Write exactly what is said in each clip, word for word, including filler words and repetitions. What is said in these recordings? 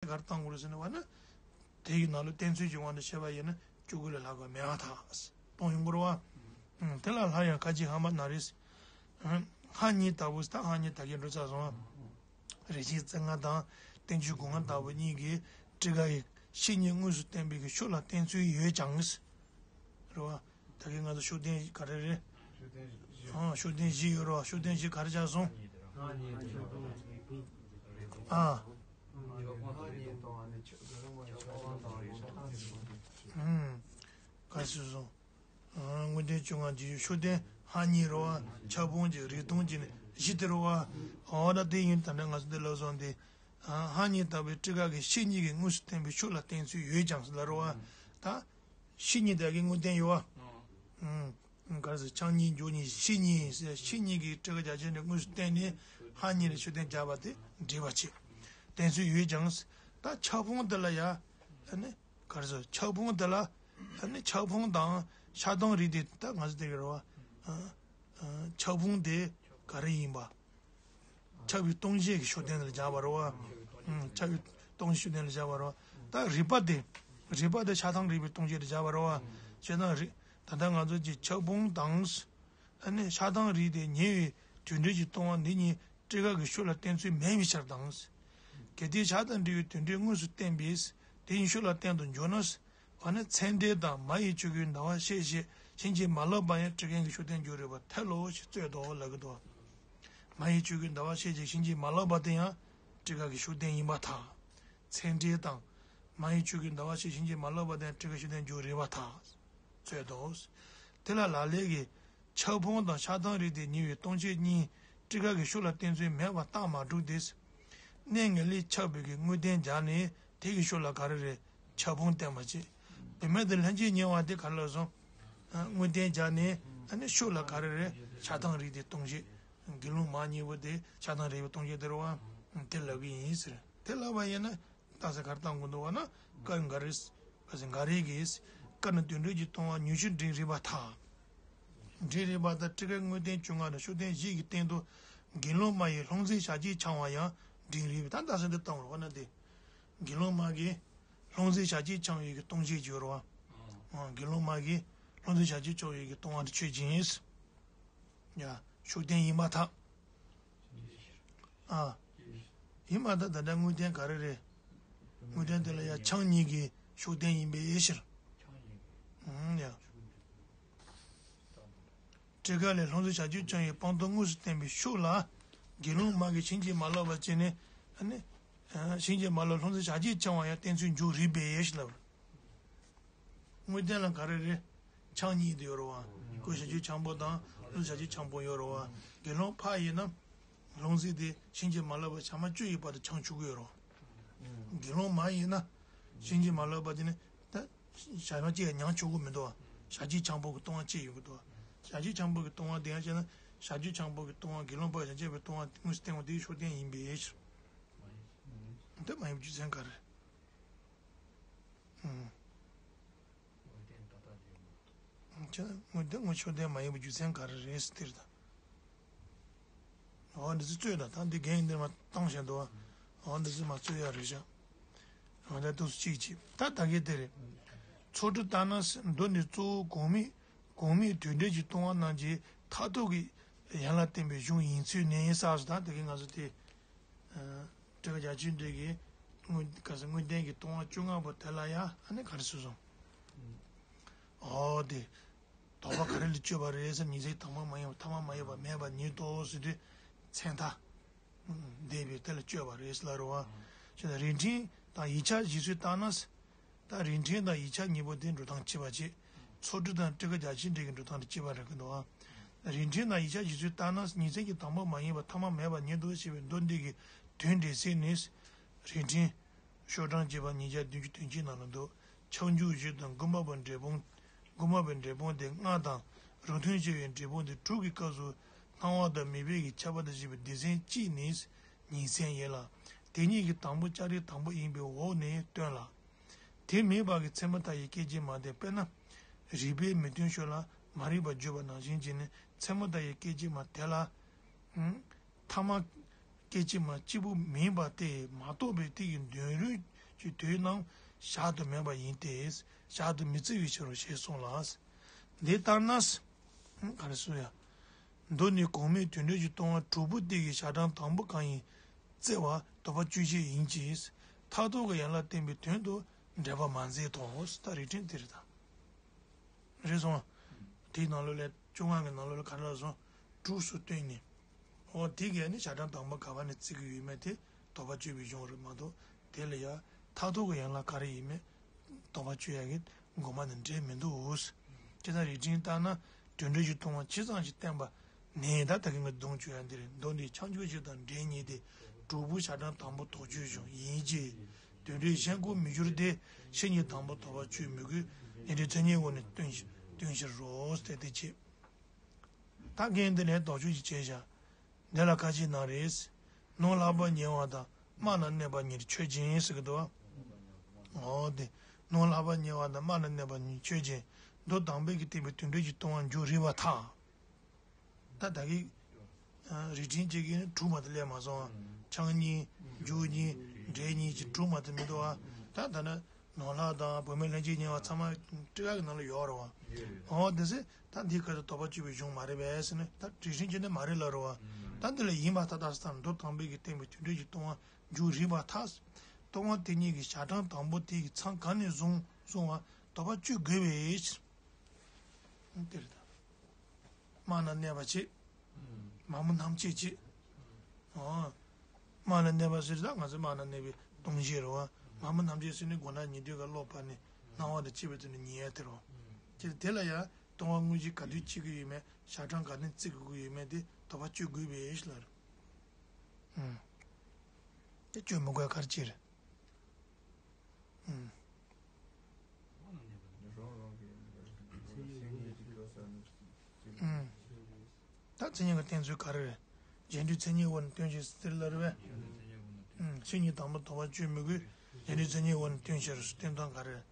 ག་རེ་བཏང་དགོས་རེད་ཟེར་ན་བ་ན། དེ་ཡི་ནང་ལ་བསྟན་ཚུལ་གྱི་དབང་དུ་བྱས་པ་ཡིན་ན་བཅུ་དགུ་ལས་ལྷག་པ་མེད་པར་ཐལ། གཏོང་ཡོང་དགོས་རེད་བ། ཨང་། དེ་ལ་སླར་ཡང་ཁ་ཅིག་ཧ་མ་ན་རེ། ཨང་། ཧ་གཉིས་ལྟ་བུ་ད་ཧ་གཉིས་ད་གིན་འགྲོ་ཚར་སོང་། རེ་ཆེན་རྩེ་ལྔ་དང་བསྟན་བཅོས་སྒོ་ལྔ་ལྟ་བུ་གཉིས་ཀྱིས་སྤྲུལ་སྐུ་གི་བཤེས་གཉེན་དངོས་སུ་བསྟན་པའི་གི་ཤུགས་ལ་བསྟན་ཚུལ་ཡོད་ཀྱང་། རེད་བ། ད་གིན་ང་ཚོ་ཤུགས་ལྡན་ག་རེ་རེད། ཨང་། ཤུགས་ལྡན་བཞི་ཡོད་རེད་བ། ཤུགས་ལྡན་བཞི་ག་རེ་ཆགས་སོང་། ཨ། ཨང་། ག་རེ་ཆགས་སོང་། ཨང་། དངོས་བསྟན་བཅོ་ལྔ་གྱི་ཤུགས་ལྡན་ཧ་གཉིས་རེད་བ། ཕྱག་སྤུངས་ཀྱི་རིགས་སྟོང་གི་ནི་བཞི་དེ་རེད་བ། འོ་ད་དེ་ཡིན། ད་ནི་ང་ཚོ་འདི་ལབ་སོང་སྟེ། ཨང་། ཧ་གཉིས་ལྟ་བུའི་སྤྲུལ་སྐུ་གི་བཤེས་གཉེན་གྱིས་དངོས་སུ་བསྟན་པའི་ཤུགས་ལ་བསྟན་ཚུལ་ཡོད་ཀྱང་ཟེར་ལབ་རེད་བ། ད་བཤེས་གཉེན་དེ་གི་དངོས་བསྟན་ཡོད་བ། ཨང་། ག་རེ་ཟེར། ཕྱག་གཉིས་འཇུག་གཉིས་བཤེས་གཉེན་ཟེར། བཤེས་གཉེན་གྱིས་སྤྲུལ་སྐུ་རྒྱ་ཆེན་འདི་དངོས་སུ་བསྟན་ནས་ཧ་གཉིས་ལ་ཤུགས་ལྡན་སྦྱར་བ་དེ་འགྲིག་པ་བྱེད། བསྟན་ཚུལ་ཡོད་ཀྱང་། ད་ཕྱག་སྤུངས་དེ་ལ་ཡ། ཨ་ནི་ག་རེ་ཟེར། ཕྱག་སྤུངས་དེ་ལ། ཨ་ནི་ཕྱག་སྤུངས་དང་ཕྱག་དང་རིགས་དེ་ད་ང་ཚོ་དེ་གི་རེད་བ། ཨ། ཨ། ཕྱག་སྤུངས་དེ་ག་རེ་ཡིན་པ། ཕྱག་དཔེའི་སྟོང་བཤད་ཀྱི་ཤུགས་ལྡན་ལ་སྦྱར་བ་རེད་བ། ཨང་། ཕྱག་དཔེའི་སྟོང་བཤད་ཤུགས་ལྡན་ལ་སྦྱར་བ་རེད་བ། ད་རིགས་པ་དེ། རིགས་པ་དེ་ཕྱག་དང་རིགས་པའི་སྟོང་བཤད་ལ་སྦྱར་བ་རེད་བ། བྱས་ཙང་རིགས། ད་ལྟ་ང་ཚོ་གི་ཕྱག་སྤུངས་དང་། ཨ་ནི་ཕྱག་དང་རིགས་དེ་ཉེ་བའི་དུད་འགྲོའི་གི་ལྟུང་བ་འདི་གཉིས་སྤྲུལ་སྐུ་གི་ཤུགས་ལ་བསྟན་ཚུལ་མེད་པའི་ཕྱིར་དང་། གལ་ཏེ་ཕྱག་དང་འབྲེལ་བའི་དུད་འགྲོས་དངོས་སུ་བསྟན་པས་དེ་ཡི་ཤུགས་ལ་བསྟན་དུ་འཇུག་ན། འོ་ན་མཚན་འགྲེལ་དང་མ་ཡི་ཆོས་སྐུའི་ཟླ་བ་ཤེས་བྱེད་བྱིན་གྱིས་མ་བརླབས་པ་ཡང་སྤྲུལ་སྐུ་གི་ཤུགས་ལྡན་འགྱུར་རིགས་པར་ཐལ་ལོ་ཞེས་རྩོད་དོ་ལབ་ཀྱི་འདུག། མ་ཡི་ཆོས་སྐུའི་ཟླ་བ་ཤེས་བྱེད་བྱིན་གྱིས་མ་བརླབས་པ་དེ་ཡང་སྤྲུལ་སྐུ་གི་ཤུགས་ལྡན་ཡིན་པར་ཐལ། མཚན་འགྲེལ་དང་། མ་ཡི་ཆོས་སྐུའི་ཟླ་བ་ཤེས་བྱིན་གྱིས་མ་བརླབས་པ་དེ་ཡང་སྤྲུལ་སྐུ་ཤུགས་ལྡན་འགྱུར་རིགས་པར་ཐལ། རྩོད་དོ། དེ་ལ་ལ་ལས་ཀྱི། ཕྱག་སྤུངས་དང་ཕྱག་དང་རིགས་དེ་ཉེ་བའི་སྟོང་བཤད་གཉིས་སྤྲུལ་སྐུ་གི་ཤུགས་ལ་བསྟན་ཚུལ་མེད་པར་རྟགས་མ་གྲུབ་སྟེ། གནས་ངེས་ལེགས་ཁྱབ་པའི་གི་དངོས་བསྟན་སྦྱར་ནས་དེ་གི་ཤུགས་ལ་ག་རེ་རེད། ཕྱག་སྤུངས་བསྟན་པ་བྱེད། བུད་མེད་དེ་ལྷན་སྐྱེས་ཉེ་བ་དེ་ག་རེ་ལབ་སོང་། ཨ། དངོས་བསྟན་སྦྱར་ནས་ཨ་ནི་ཤུགས་ལ་ག་རེ་རེད། ཕྱག་དང་རིགས་དེ་སྟོང་བཤད། དགེ་སློང་མ་གཉིས་པོ་དེ་ཕྱག་དང་རིགས་པའི་སྟོང་བཤད་དེ་རེད་བ། དེ་ལབ་ཀྱི་ཡིན་ཟེར། དེ་ལབ་པ་ཡིན་ན། རྟགས་གསལ་ག་རེ་བཏང་དགོས་འདུག་བ་ན། སྐབས་འགའ་རེ། སྐབས་འགའ་རེ་གིས། སྐབས་ན་དུད་འགྲོའི་གི་ལྟུང་བ་ཉུང་ཤོས་འབྲིང་རིགས་པར་ཐལ། འབྲིང་རིགས་པར་ཐལ། སྤྲུལ་སྐུའི་དངོས་བསྟན་བཅོ་ལྔ་དང་ཤུགས་ལྡན་བཞི་གི་སྟེང་དུ། དགེ་སློང་མ་ཡི་ལྷུང་བཟེད་ཞལ་གྱིས་འཆང་བ་ཡང་འབྲིང་རིགས་པར། ད་རྟགས་གསལ་འདི་བཏང་བ་རེད་བ་ན་དེ། དགེ་སློང་མ་གིས་ལྷུང་བཟེད་ཞལ་གྱིས་འཆང་བའི་གི་ལྟུང་བྱེད་ཅིག་ཡོད་རེད་བ། ཨ། དགེ་སློང་མ་གིས་ལྷུང་བཟེད་ཞལ་གྱིས་འཆང་བའི་གི་ལྟུང་བ་འདི་ཆོས་ཅན། ཡ། ཤུགས་ལྡན་ཡིན་པར་ཐལ། ཨ། ཡིན་པར་ཐལ། ད་ལྟ་དངོས་བསྟན་ག་རེ་རེད། དངོས་བསྟན་དེ་ལ་ཡ་འཆང་གཉིས་ཀྱི་ཤུགས་ལྡན་ཡིན་པའི་ཕྱིར། ཨང་། ཡ། སྤྲུལ་སྐུ་ལས་ལྷུང་བཟེད་ཞལ་གྱིས་འཆང་བའི་སྤངས་རྟོགས་དངོས་སུ་བསྟན་པའི་ཤུགས་ལ། དགེ་སློང་མ་གིས་བྱིན་གྱིས་མ་བརླབས་པ་བྱས་ནས། ཨ་ནི། ཨ། བྱིན་གྱིས་མ་བརླབས་ལྷུང་བཟེད་ཞལ་གྱིས་འཆང་བ་ཡང་བསྟན་ཚུལ་འཇུག་རིགས་པས་ཞེས་ལབ། དངོས་བསྟན་ལ་ག་རེ་རེད། འཆང་གཉིས་དེ་ཡོད་རེད་བ། སྐུ་ཞལ་གྱིས་འཆང་པོ་དང་ལྷུང་བཟེད་ཞལ་གྱིས་འཆང་པོ་ཡོད་རེད་བ། དགེ་སློང་ཕ་ཡིན་ན། ལྷུང་བཟེད་དེ་བྱིན་གྱིས་མ་བརླབས་པ་ཞག་མ་བཅུ་ཡི་བར་དུ་འཆང་ཆོག་གི་ཡོད་རེད་བ། དགེ་སློང་མ་ཡིན་ན། བྱིན་གྱིས་མ་བརླབས་པ་དེ་ནི། ད། ཞག་མ་གཅིག་ཡང་མྱང་ཆོག་གི་མི་འདུག་བ། ཞལ་གྱིས་འཆང་པོ་གི་ལྟུང་བ་གཅིག་ཡོང་གི་འདུག་བ། ཞལ་གྱིས་འཆང་པོ་གི་ལྟུང་བ་དེ་ཡང་བྱས་ན། ཞལ་གྱིས་འཆང་པོ་གི་ལྟུང་བ་དགེ་སློང་ཕ་ཡིས་བྱས་པའི་ལྟུང་བ་དངོས་སུ་བསྟན་པ་དེའི་ཤུགས་ལྡན་ཡིན་པའི་ཕྱིར། དེ་མ་ཡིན་པའི་རྒྱུ་མཚན་ག་རེ། ཨང་། ཁྱེད་དངོས་བསྟན་དངོས་ཤུགས་ལྡན་མ་ཡིན་པའི་རྒྱུ་མཚན་ག་རེ་རེད་ཟེར་དེ་རེད་ད། འོ་འདི་ཚོ་རྩོད་ད། ད་འདི་རྒན་འདིར་མ་བཏང་བཞག་འདུག་བ། འོ་འདི་ཚོ་མ་རྩོད་ཡ་རེད་ཤག་འོ་ད་འདུག་སེ་གཅིག་གཅིག་ད་ད་གེ་དེ་རེད། ཚོགས་དྲུག་ལྟར་ན་མདོ་འདི་གཙོ་བོ་གོང་མའི་གོང་མའི་དུད་འགྲོའི་གི་ལྟུང་བ་རྣམས་ཀྱི་མཐར་ཐུག་གི་ཡན་ལ་བསྟན་པའི་གཞུང་ཡིན་ཚུལ་ནི་ཟེར་སོང་། ད་ད་གེ་ང་ཚོ་དེ། སྤྲུལ་སྐུ་རྒྱ་ཆེན་འདི་གིས་དངོས་ག་ས་དངོས་བསྟན་གྱི་ལྟུང་བ་བཅོ་ལྔ་པོ་དེ་ལ་ཡང་ཨ་ནི་ག་རེ་གསུངས་སོང་། འོ་དེ། དོགས་པ་ག་རེ་ལ་དཔྱོད་པ་རེད་ཟེར། ཉི་ཚེ་དྭངས་མ་མ་ཡིན་པ་ཐ་མ་མ་ཡིན་པ་མེད་པ་ཉིད་དོ་ཟེར་དུས་མཚན་མཐའ་འདས་པའི་དེ་ལ་དཔྱོད་པ་རེད་ཟེར་ལབ་རེད་བ། ཅེས་དང་རིགས་མཐུན་དང་ཡིག་ཆ་བཞེད་ཚུལ་ལྟར་ན། ད་རིགས་མཐུན་དང་ཡིག་ཆ་གཉིས་པོ་དེ་འགྲོ་སྟངས་གཅིག་པ་བྱེད། ཚོགས་དྲུག་དང་སྤྲུལ་སྐུ་རྒྱ་ཆེན་འདི་གི་འགྲོ་སྟངས་དེ་གཅིག་པ་རེད་ཀྱི་འདུག་བ། རིགས་མཐུན་དང་ཡིག་ཆ་བཞེད་ཚུལ་ལྟར་ན་ཉི་ཚེ་གི་དྭངས་མ་མ་ཡིན་པ་ཐ་མ་མེད་པ་ཉིད་དོ་ཞེས་པའི་མདོ་འདི་གི་དོན་འགྲེལ་ཚིག་ནི། རིགས་མཐུན། ཤོག་གྲངས་བཅས་པ་ཉིས་བརྒྱ་བདུན་ཅུ་དོན་གཅིག་ནང་ལ་འདུག་ཁྱབ་འཇུག་བཞི་དང་དགོངས་པ་པོའི་འབྲས་སྤུངས། དགོངས་པ་པོའི་འབྲས་སྤུངས་དེ་ལྔ་དང་། རིགས་མཐུན་བྱས་པའི་འབྲས་སྤུངས་དེ་དྲུག་གི་སྐབས་སུ་སྣང་བ་དང་མུན་པའི་གི་ཁྱབ་པ་དང་བཞི་པའི་སྡེ་ཚན་གཅིག་ནི་ཉིན་མཚན་ཡིན་ལ། དེ་གཉིས་ཀྱི་དང་པོ་ལྕགས་རིའི་དང་པོ་ཡིན་པའི་འོག་ནས་སྟོན་ལ། དེ་མིན་པ་གི་མཚན་མོ་མཐའ་ཡས་སྐད་ཅིག་མ་དེ་དཔེར་ན། རིགས་པས་མི་མཐུན་ཕྱོགས་ལ་མ་རིག་པ་བརྗོད་པ་ནང་བཞིན་བྱས་ནས་མཚན་མོ་མཐའ་ཡས་སྐད་ཅིག་མ་དེ་ལ། ཐ་མ་སྐད་ཅིག་མ་གཅིག་པུ་མིན་པ་སྟེ་མ་རྟོགས་པའི་དེ་ཡི་འདོད་རུང་ ཀྱི་དུས་རྣམས་གཞག་ཏུ་མེད་པ་ཡིན་ཏེ། གཞག་ཏུ་མི་བརྩི་བའི་ཕྱིར་རོ་ཞེས་གསུངས་ལ། འདི་ལྟར་ན། ག་རེ་གསུངས་ཡ། མདོ་ནི་གོང་མའི་དུད་འགྲོའི་ལྟུང་བ་དྲུག་པོ་དེ་གི་ཞག་གྲངས་དང་པོ་གང་ཡིན་བརྩི་བ་དོགས་པ་གཅོད་བྱེད་ཡིན་གྱི། མཐར་ཐུག་གི་ཡན་ལག་བསྟན་པའི་དོན་དུ་འགྲེལ་པ་མ་མཛད་དོ། ད་རིགས་ཕྲེང་དེ་རེད་ད། རེད་སོང་། དེའི་ནང་ལོགས་ལས་བཅོ་ལྔ་གི་ནང་ལོགས་ལ་ག་རེ་ལབ་སོང་། དྲུག་སུ་བསྟན་ནས། འོ་དེ་གས་ནི་ཞག་གྲངས་དང་པོ་ག་བ་ནས་བརྩི་གི་ཡོད་མེད་དེ་དོགས་པ་གཅོད་པའི་གཞུང་རེད་མ་གཏོགས་དེ་ལ་ཡ་མཐར་ཐུག་གི་ཡན་ལག་ག་རེ་ཡིན་མེད་དོགས་པ་གཅོད་ཡ་གི་དགོངས་པ་ནི་འགྲེལ་མི་འདུག་ཅེས་དང་རིགས་ཕྲེང་ལྟར་ན་དུད་འགྲོའི་ལྟུང་བ་ཇི་ཙམ་ཞིག་བསྟན་པ་ནས་ད་ད་གིན་གྱི་སྡོམ་གཅོད་ཡ་འདི་རེད། མདོ་འདི་ཆང་འགྱུར་བཞི་དང་འབྲས་གཉིས་ཏེ། དྲུག་པོ་ཞག་གྲངས་དང་པོ་དོགས་གཅོད་གཞུང་ཡིན་གྱི། དུད་འགྲོའི་གཞན་དགུ་མི་འགྱུར་ཏེ། ཕྱི་ཉིན་དང་པོ་དོགས་པ་གཅོད་མི་དགོས། གཞན་འགྲོའི་མཚན་ཉིད་འོག་ནས་སྟོན་སྟོན་ཕྱིར་རོ། དེ་དེ་བྱེད། ད་རྒན་འདི་ནས་དོགས་གཅོད་ཅིག་བྱས་བཞག་འདི་ལ་ཁ་ཅིག་ན་རེ། ནོར་ལྷག་པ་ཉེ་བ་དང་སྨག་ན་གནས་པ་གཉིས་ཆོས་ཅན་ཟེར་གི་འདུག་བ། འོ་དེ། ནོར་ལྷག་པ་ཉེ་བ་དང་སྨག་ན་གནས་པ་གཉིས་ཆོས་ཅན། མདོ་དང་པོའི་གི་བསྟན་པའི་དུད་འགྲོའི་ལྟུང་བ་མཇུག་རིང་བ་ཐག་ད་ད་གི། རིགས་ཕྲེང་གཅིག་གིས་ནི་དྲུག་མ་གཏོགས་སླེབས་མ་སོང་། ཆང་གཉིས། འགྱུར་གཉིས། འབྲས་གཉིས་ཀྱི་དྲུག་མ་གཏོགས་མི་འདུག་ཨ། ད་ད་ནི་ནོར་ལྷག་དང་བུད་མེད་ལྷན་སྐྱེས་ཉེ་བ་ཚང་མ་ཊཱི་ཀ་གི་ནང་ལ་ཡོད་རེད་བ། འོ་དེ་ཚེ་ད་འདི་ག་ཚོད་དོགས་པ་གཅོད་པའི་གཞུང་མ་རེད་པས་ཟེར་ནས་ད་རིགས་ཕྲེང་གཅིག་ནི་མ་རེད་ལབ་རེད་བ། ད་འདི་ལ་ཡིན་པ་ཐག་ཐག་ཟེར་མདོ་དང་པོའི་གི་བསྟན་པའི་དུད་འགྲོའི་ལྟུང་བ་མཇུག་རིང་བ་ཐག་ལྟུང་བ་དེ་ཉིད་ཀྱི་ཞག་གྲངས་དང་པོ་དེ་ཡི་མཚམས་གང་ནས་བཟུང་བཟུང་བ་དོགས་པ་གཅོད་དགོས་པའི་ཕྱིར། དེ་རེད་ད། སྨག་ན་གནས་པ་བྱེད། མ་མོ་རྣམ་བཅད་བྱེད། ཨོ། སྨག་ན་གནས་པ་ཟེར་ད་ང་ཚོ་སྨག་ན་གནས་པའི་ལྟུང་བྱེད་རེད་བ། མ་མོ་རྣམ་བཅད་ཟེར་ནི་མགོ་ན་ཉལ་དུས་ཀ་གློ་བ་ནི་སྣང་བ་དང་བཅས་པའི་དོན་ནི་ཉལ་ཡ་དེ་རེད་བ། ཅེས་དེ་ལ་ཡང་ལྟུང་བ་དངོས་གཞི་ག་དུས་བྱེད་ཀྱི་ཡོད་མེད་ཞག་གྲངས་ག་ནས་བརྩི་དགོས་ཀྱི་ཡོད་མེད་དེ་དོགས་པ་གཅོད་དགོས་པའི་ཕྱིར་ལ་རེད། ཨུམ། དེ་གཅོད་མི་དགོས་ག་རེ་བྱེད་རེད། ཨུམ། ཨུམ། ད་མཚན་ཉིད་ཀྱི་བསྟན་ཚུལ་ག་རེ་རེད། གཞན་འགྲོའི་མཚན་ཉིད་འོག་ནས་སྟོན་ཕྱིར་ཟེར་ལབ་རེད་པས། ཨུམ། ཕྱི་ཉིན་དང་པོ་དོགས་པ་གཅོད་མི་དགོས། གཞན་འགྲོའི་མཚན་ཉིད་འོག་ནས་སྟོན་ཕྱིར་སྟོན་སྟངས་ག་རེ་རེད།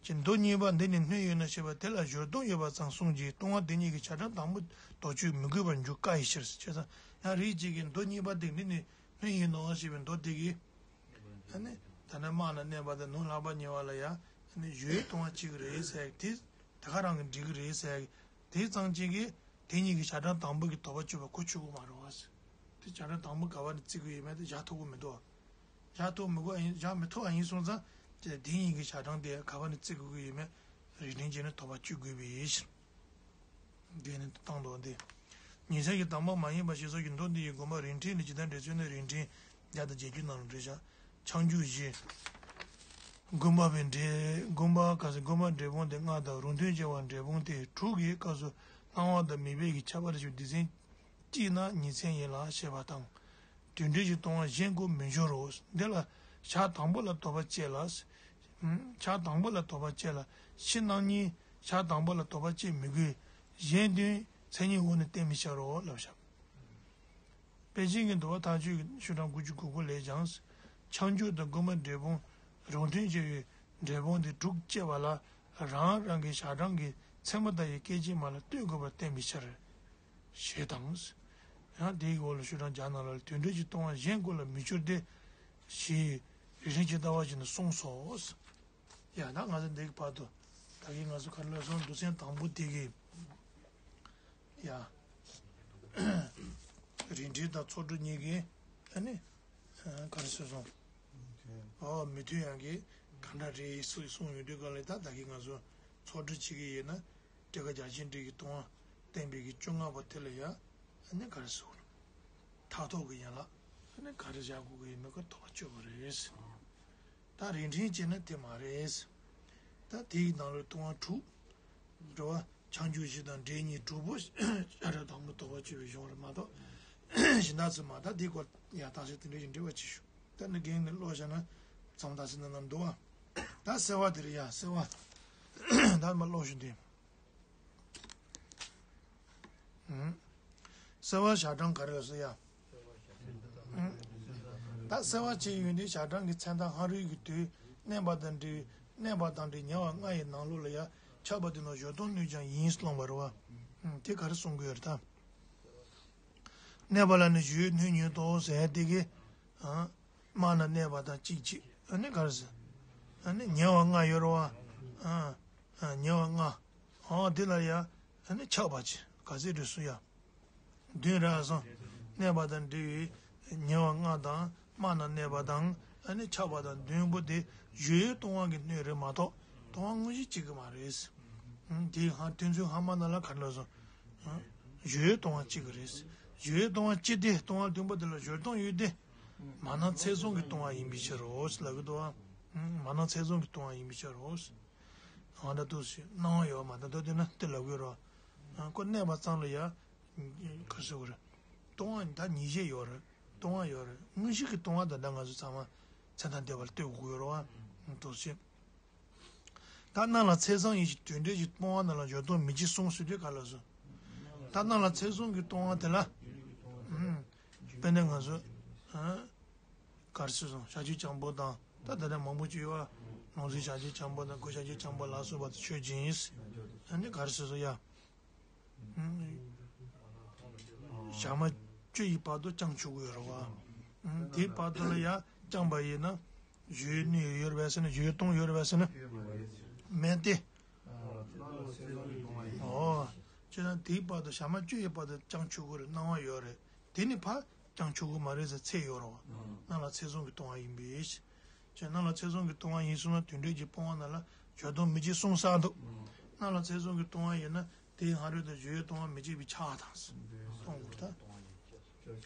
ཅེས་མདོ་གཉིས་པ་འདི་ནི་སྣོད་ཡོད་ན་ཞེས་པ་དེ་ལ་སྦྱོར་སྡོམ་ཡོད་པ་ཙམ་གསུངས་ཀྱི་ལྟུང་བ་དེ་ཉིད་ཀྱི་ཞག་གྲངས་དང་པོ་དོགས་གཅོད་མི་དགོས་པར་འཇུག་དཀའ་བའི་ཕྱིར། བྱས་ཙང་ཡང་རིགས་གཅིག་གིས་མདོ་གཉིས་པ་དེ་འདི་ནི་སྣོད་ཡིན་ནོ་ཞེས་པའི་མདོ་དེ་གིས། ཨ་ནི། ད་ནི་སྨག་ན་གནས་པ་དང་ནོར་ལྷག་པ་ཉེ་བ་ལ་ཡང་ཨ་ནི་ཡོད་ལྟུང་བ་བྱེད་ཀྱི་རེད་ཟེར་དེ་དེ་ག་རང་གིས་འགྲིག་གི་རེད་ཟེར་དེ་ཙམ་གཅིག་གིས་དེ་གཉིས་ཀྱི་ཞག་གྲངས་དང་པོ་གི་དོགས་པ་གཅོད་པ་གོ་ཆོད་གི་མ་རེད་བ་ཟེར། དེ་ཞག་གྲངས་དང་པོ་ག་བ་ནས་བརྩི་གི་ཡོད་མེད་དེ་བཞག་ཐུབ་གི་མི་འདུག་བ། བཞག་ཐུབ་མི་དགོས་ཡིན་བཞག་མི་ཐུབ་པ་ཡིན་སོང་ཙང་དེ་དེ་གཉིས་ཀྱི་ཞག་གྲངས་དེ་ག་བ་ནས་བརྩི་དགོས་ཀྱི་ཡོད་མེད་རིགས་ཕྲེང་གཅིག་ནས་དོགས་པ་གཅོད་དགོས་པའི་ཕྱིར། འདི་ནི་བཏང་དོ་འདི། ཉི་ཚེ་གི་དང་པོ་མ་ཡིན་པ་ཞེས་སོགས་ཀྱི་མདོ་འདི་ཡི་དགོངས་པ་རིགས་ཕྲེང་ནི་ཇི་ལྟར་འགྲེལ་ཚུལ་ནི་རིགས་ཕྲེང་བརྒྱ་དང་བརྒྱད་ཅུ་ནང་ལ་འགྲེལ་བྱ། ཆང་འགྱུར་བཞི། དགོངས་པ་པའི་འགྲེལ་དགོངས་པ་ག་ས་དགོངས་པ་འགྲེལ་སྤོང་དེ་ལྔ་དང་རང་དོན་བྱ་བ་འགྲེལ་སྤོང་དེ་དྲུག་གི་སྐབས་སུ་སྣང་བ་དང་མུན་པའི་གི་ཁྱད་པར་ཞེས་སྡེ་ཚན་གཅིག་ན་ཉི་ཚེ་ཡིན་ལ་ཞེས་པ་དང་། དུད་འགྲོའི་ལྟུང་བ་གཞན་དགུ་མི་འགྱུར་རོ། འདི་ལ་ཞག་དང་པོ་ལ་དོགས་པ་བཅད་ལ། ཞག་དང་པོ་ལ་དོགས་པ་བཅད་ལ་ཕྱི་ནང་གཉིས་ཞག་དང་པོ་ལ་དོགས་པ་བཅད་མི་དགོས། གཞན་དོན་མཚན་ཉིད་འོག་ནས་བསྟན་མི་བྱ་རོ་ལབ་བཞག་པཎ་ཆེན་གྱི་འདུལ་བ་མཐའ་དཔྱོད་ཀྱི་ཤོག་གྲངས་དགུ་བཅུ་གོ་དགུ་ལས་ཀྱང་། ཆང་འགྱུར་དང་དགོངས་པ་འགྲེལ་སྤོང་རང་དོན་བྱ་བའི་འགྲེལ་སྤོང་དེ་དྲུག་བཅད་པ་ལ་རང་རང་གི་ཞག་གྲངས་ཀྱི་མཚན་མོ་ལྟ་བུའི་སྐད་ཅིག་མ་ལ་ལྟོས་དགོས་པར་བསྟན་པའི་ཕྱིར། ཞེས་དང་། ཡང་དེའི་འོག་ལ་ཤོག་གྲངས་བརྒྱ་ནང་ལ་དུད་འགྲོའི་ལྟུང་བ་གཞན་དགུ་ལ་མི་འགྱུར་ཏེ། ཞེས་རིགས་ཕྲེང་གཅིག་ལྟ་བ་བཞིན་དུ་གསུངས་སོ། ཡང་ན་ང་ཚོ་འདི་གི་བར་དུ་ད་གིན་ང་ཚོ་ག་རེ་ལབ་སོང་། མདོ་ཚན་དང་པོ་དེ་གི་ཡ། རིགས་ཕྲེང་དང་ཚོགས་དྲུག་གཉིས་ཀྱི་ཨ་ནི་ག་རེ་ཟེར་སོང་། ཨོ་མི་མཐུན་ཡང་གི་ག་འདྲ་རེད་ཟེར་གསུངས་ཡོང་དུས་ག་ལ་ད་ད་གིན་ང་ཚོ་ཚོགས་དྲུག་བྱེད་ཀྱི་ཡིན་ན། ཊཱི་ཀ་རྒྱ་ཆེན་འགྲེལ་གྱི་ལྟུང་བ་བསྟན་པའི་གི་བཅོ་ལྔ་པ་དེ་ལ་ཡང་ཨ་ནི་ག་རེ་ཟེར། མཐར་ཐུག་གི་ཡན་ལག་ཨ་ནི་ག་རེ་བཞག་དགོས་ཀྱི་ཡོད་མེད་ཀྱི་དོགས་པ་གཅོད་པ་རེད། ད་རིགས་ཕྲེང་བྱས་ན་དེ་མ་རེད། ད་དེའི་ནང་ལ་ལྟུང་བ་དྲུག་འགྲོ་བ་ཆང་འགྱུར་བཞི་དང་འབྲས་གཉིས་དྲུག་པོ་ཞག་གྲངས་དང་པོ་དོགས་པ་གཅོད་པའི་གཞུང་རེད་མ་གཏོགས། གཞན་དག་ཚོ་མ་ད་དེའི་སྐོར་ཡང་དག་ས་དེ་འདྲ་ཞིག་འགྲེལ་བ་ཅིག་ཞུ། ད་ནི་རྒན་ནི་ཀློག་བཞག་ན་མཚམས་དག་ས་ན་ན་འདུག་བ། ད་གསལ་བ་དེ་རེད་ཡ་གསལ་བ། ད་མ་ཀློག་ཞུ་འདི། ཨུམ། གསལ་བ་ཞག་གྲངས་ག་རེ་ལ་ཟེར་ཡ། ཨུམ། ད་གསལ་བ་བྱས་ཡོད་དུས་ཞག་གྲངས་ཀྱི་མཚན་མཐའ་སྔ་རོལ་གྱི་དུས་གནས་པ་དང་འབྲེལ་གནས་པ་དང་འབྲེལ་ཉེ་བ་ལྔ་ཡི་ནང་ལོགས་ལ་ཡང་ཁྱབ་པ་དེ་ནི་སྦྱོར་སྡོམ་སྣོད་ཀྱང་ཡིན་གསུངས་པ་རེད་བ། ཨུམ། དེ་ག་རེ་གསུང་གི་ཡོད་རེད་ད། གནས་པ་ལ་ནི་སྦྱོར་སྣོད་ཉིད་དོ་ཟེར་དེ་གི། ཨ། སྨག་ན་གནས་པ་དང་གཅིག་བྱེད། ཨ་ནི་ག་རེ་ཟེར། ཨ་ནི་ཉེ་བ་ལྔ་ཡོད་རེད་བ། ཨ་ཨ་ཉེ་བ་ལྔ། ཨོ་དེ་ལ་ཡ། ཨ་ནི་ཆགས་པ་ཅི་ག་ཚད་འགྲོ་སུ་ཡ། བདུན་རེད་སོང་། གནས་པ་དང་འབྲེལ་བའི་ཉེ་བ་ལྔ་དང་སྨྲ་ན་གནས་པ་དང་ཨ་ནི་ཆགས་པ་དང་བདུན་པོ་དེ་གཞོལ་བའི་ལྟུང་བ་གི་སྣོད་རེད་མ་གཏོགས་ལྟུང་བ་དངོས་གཞི་གཅིག་གི་མ་རེད། ཨང་དེ་ཧ་དོན་ཚུལ་ཧ་མ་ན་ལ་ག་འདྲ་སོང་། ཨང་གཞོལ་བའི་ལྟུང་བ་གཅིག་གི་རེད། གཞོལ་བའི་ལྟུང་བ་གཅིག་དེ་ལྟུང་བ་བདུན་པོ་དེ་ལ་གཞོལ་ལྟུང་ཡོད་དེ། མ་ན་ཚེ་བཟུང་གི་ལྟུང་བ་ཡིན་པའི་ཕྱིར་རོ་ལབ་གི་འདུག་ཨ། མ་ན་ཚེ་བཟུང་གི་ལྟུང་བ་ཡིན་པའི་ཕྱིར་རོ། ཨང་འདྲ་འདུག་ཞེས་སྣང་བ་ཡོད་མ་ད་འདོད་དེ་ན་དེ་ལབ་དགོས་རོ། ཨང་ཁོ་གནས་པ་ཙམ་ལ་ཡ། ག་ཟེར་དགོས་རེད། ལྟུང་བ་ད་ཉེས་བྱས་ཡོད་རེད། ལྟུང་བ་ཡོད་རེད། དངོས་གཞི་གི་ལྟུང་བ་ད་ལྟ་ང་ཚོ་ཚང་མ་མཚན་མཐའ་འདས་པ་ལ་ལྟོས་དགོས་རོ། ཨང་འདུག་ཞེས། ད་སྣང་ལ་ཚེ་བཟུང་ཡིན་ཞེས་དོན་འབྲས་ཀྱི་ལྟུང་བ་རྣམས་ལ་སྦྱོར་ལྟུང་མི་བྱེད་གསུངས་ཟེར་དུས་ག་ལ་སོང་། ད་སྣང་ལ་ཚེ་བཟུང་གི་ལྟུང་བ་དེ་ལ། ཨང་། དཔེར་ན་ང་ཚོ། ཨང་། གར་སོ་སོ་བྱ་སྤྱོད་སྤྱང་པོ་དང་ད་ད་ལྟ་མང་པོ་ཅིག་ཡོད་བ། ལོངས་སྤྱོད་བྱ་སྤྱོད་སྤྱང་པོ་དང་གོས་བྱ་སྤྱོད་སྤྱང་པོ་ལ་སོགས་པ་དེ་ཆོས་ཅན། ཨ་ནི་གར་སོ་སོ་ཡ། ཨང་། ཞག་མ་བཅུ་ཡི་བར་དུ་བཅང་ཆོག་གི་ཡོད་རེད་བ། ཨང་། དེའི་བར་དུ་ལ་ཡ་བཅངས་པ་ཡིན་ན། གཞོལ་ནུས་ཡོད་རེད་བས་ཟེར་ན་གཞོལ་གཏོང་ཡོད་རེད་བས་ཟེར་ན། མེད་དེ། ཨོ། ཅེ་ན་དེའི་བར་དུ་ཞག་མ་བཅུ་ཡི་བར་དུ་བཅང་ཆོག་གི་རེད་སྣང་བ་ཡོད་རེད། དེ་ནི་ཕ་ཀྱང་ཆོག་གི་མ་རེད་ཟེར་ཚད་ཡོད་རེད་བ། སྣང་ལ་ཚེ་བཟུང་གི་ལྟུང་བ་ཡིན་པས། ཅེས་སྣང་ལ་ཚེ་བཟུང་གི་ལྟུང་བ་ཡིན་གསུངས་ན་དོན་འབྲས་ཀྱི་སྤོང་བ་རྣམས་ལ་སྦྱོར་ལྟུང་མི་བྱེད་གསུངས་ས་འདུག་སྣང་ལ་ཚེ་བཟུང་གི་ལྟུང་བ་ཡིན་ན་དེའི་སྔ་རོལ་དུ་གཞོལ་བའི་ལྟུང་བ་མི་བྱེད་པའི་ཆ་དང་། གཏོང་དགོས་ད།